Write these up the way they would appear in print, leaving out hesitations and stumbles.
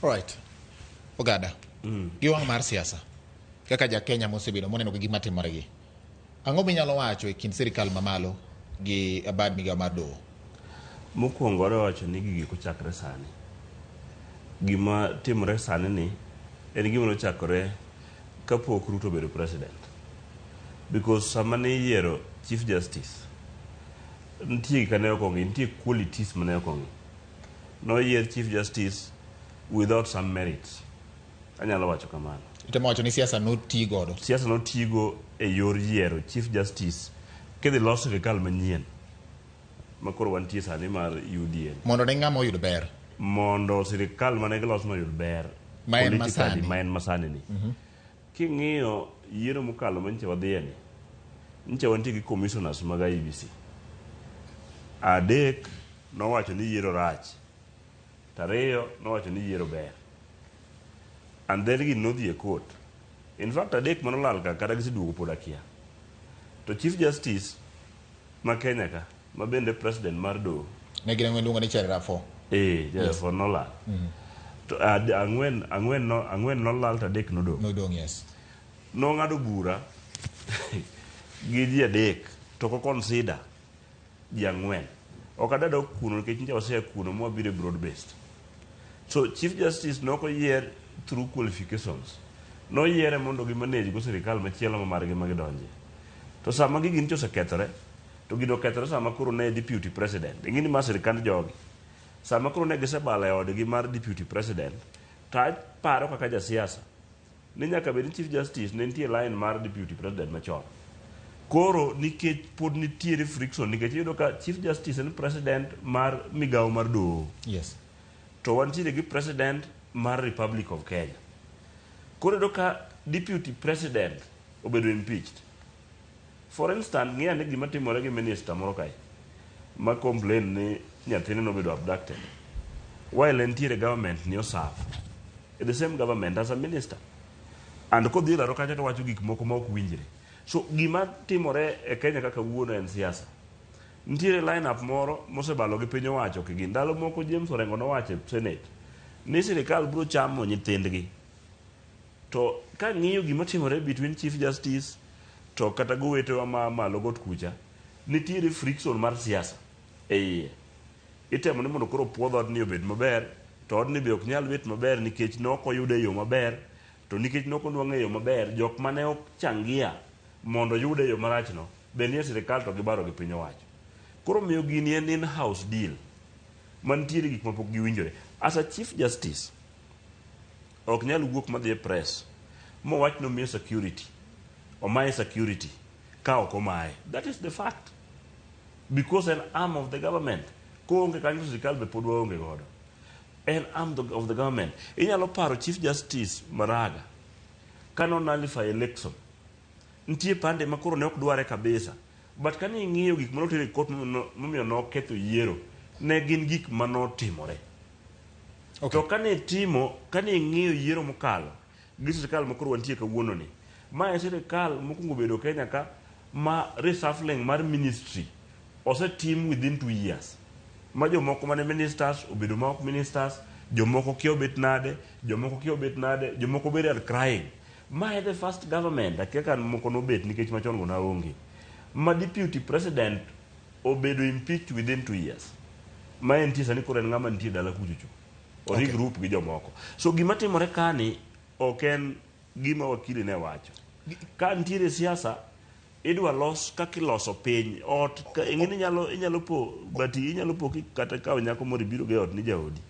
Alright. Ogada. Gi wang' mar siasa. Kaka ja Kenya mosebedo moneno gi gima timore gi. Ang'o minyalo wacho e kind sirikal mamalo gi bad migawo mar doho? Mokwongo adwa wacho ni gigi ok ochakre sani. Gima timore sani ni en gima nochakore kapok Ruto obedo president. Because sama ne iyiero Chief Justice, nitie gik mane ok ong'i, nitie qualities mane ok ong'i. Noyier Chief Justice without some merits. Anyalo wacho kamano. Itemo wacho ni siasa noti godo. Siasa notigo e yor yiero Chief Justice kidhi los sirikal manyien ma koro wantie sani mar UDA. Mondo ne ng'ama oyud ber. Mondo sirikal mane giloso no oyud ber. Ma en politically, masani. Ma en masani ni. King'iyo yiero mokalo manyicha wadhiye ni, nyicha wantie gi commissioners mag IEBC. Adek nowacho ni yiero rach, to ariyo nowacho ni yiero ber. And then gini nodhi e court. In fact adek manolal ka kata giseduogo pod akia. To Chief Justice ma Kenya ka, ma bende president mar doho, Ne gin iluongo ni Cherera 4. Eh, yes. Nolal. To ang'wen no, ang'wen nolal to adek nodong'. Nodong' yes. Nong'ado bura gi ji adek to ok consider ji ang'wen. Ok adwa dok kuno nikech nyicha wasea kuno mwabiro e broad based. So Chief Justice ne ok oyier through qualifications. Noyiere mondo gi manage go sirikal machielo ma margi ma gidonje. To sama gigi nyicha osekethore, to gino okethore sama koro ne deputy president. Ing'e ni ma sirikand jogi. Sama koro ne gisebalo e odgi mar deputy president, to aparo kaka jasiasa ni nyaka bed ni Chief Justice ne nitie line mar deputy president machon. Koro nikech pod nitiere friction nikech iyudo ka Chief Justice en president mar migawo mar doho. To wantiere gi president mar Republic of Kenya. Koro iyudo ka deputy president obedo impeached. For instance, ng'i ane gima timore gi minister moro kae ma complain ni nyathine nobedo abducted while entiere government ni oserve in the same government as a minister and kodhi e laro kacha to wacho gik moko ma ok winjre. So gima timore e Kenya kaka wuono en siasa. Nitiere line up moro mosebalo gi piny owacho kigi. Ndalo moko James Orengo nowacho e Senate ni sirikal biro chamo nyithindgi. To kang'iyo gima timore between Chief Justice to kata gowetewa ma malo got kucha, nitiere friction mar siasa e iye. Itemo ni mondo koro puodh odni obed maber, to odni be ok nyal bet maber nikech ne ok oyude e yo maber, to nikech ne ok onwang'e e yo maber, jok mane ochangia mondo oyude e yo marachno be nie sirikal to gibaro gi piny owacho. Koro omiyo gini en in-house deal mantiere gik mapok giwinjore. As a Chief Justice, ok nyal wuok madhi e press mowach ni omiye security, omaye security ka ok omaye. That is the fact. Because an arm of the government. Koonge kanyo to sirikal be pod waonge godo. En arm of the government. Inyalo paro Chief Justice Maraga kane o nullify election. Nitie pande ma koro ne ok dware kabisa. But kane ing'iyo gik mane oter e court momiyo noketho yiero, ne gin gik manotimore. To kane itimo, kane ing'iyo yiero mokalo gi sirikal ma koro wantie kawuono ni, ma e sirikal mokwongo bedo Kenya ka ma reshuffling mar ministry osetim within 2 years. Ma jomoko mane ministers obedo ma ok ministers, jomoko kia obet nade, jomoko kia obet nade, jomoko bende are crying. Ma e the first government, akia ka moko nobet nikech machon go naonge, ma deputy president obedo impeached within 2 years. Ma entie sani koro en ng'ama nitie dala kuchocho. O regroup gi jomoko. So gima timore kani ok en gima wakili ne wacho. Ka nitiere siasa, idwa los kaka iloso piny. Ot, ing'e ni inyalo po, but inyalo po kata kawo nyako moro ibiro go e ot ni jaodi.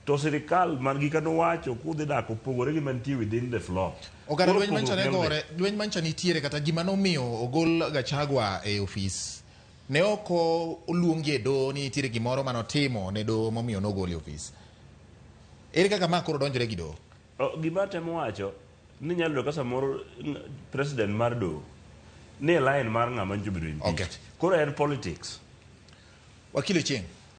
To sirikal man gi kanowacho kudhi dak opogore gi mantie within the floor. Oganda lweny mancha ne gore, lweny mancha nitiere kata gima nomiyo ogol Gachagua e ofis. Ne ok oluongi e doho ni nitiere gimoro manotimo ne doho momiyo nogole e ofis. Ere kaka ma koro donjore gi doho? Gima atemo wacho ni nyalo yudo ka samoro president mar doho ni e line mar ng'ama nyocha obedo impeached. Koro en politics. Wakili Ochieng'.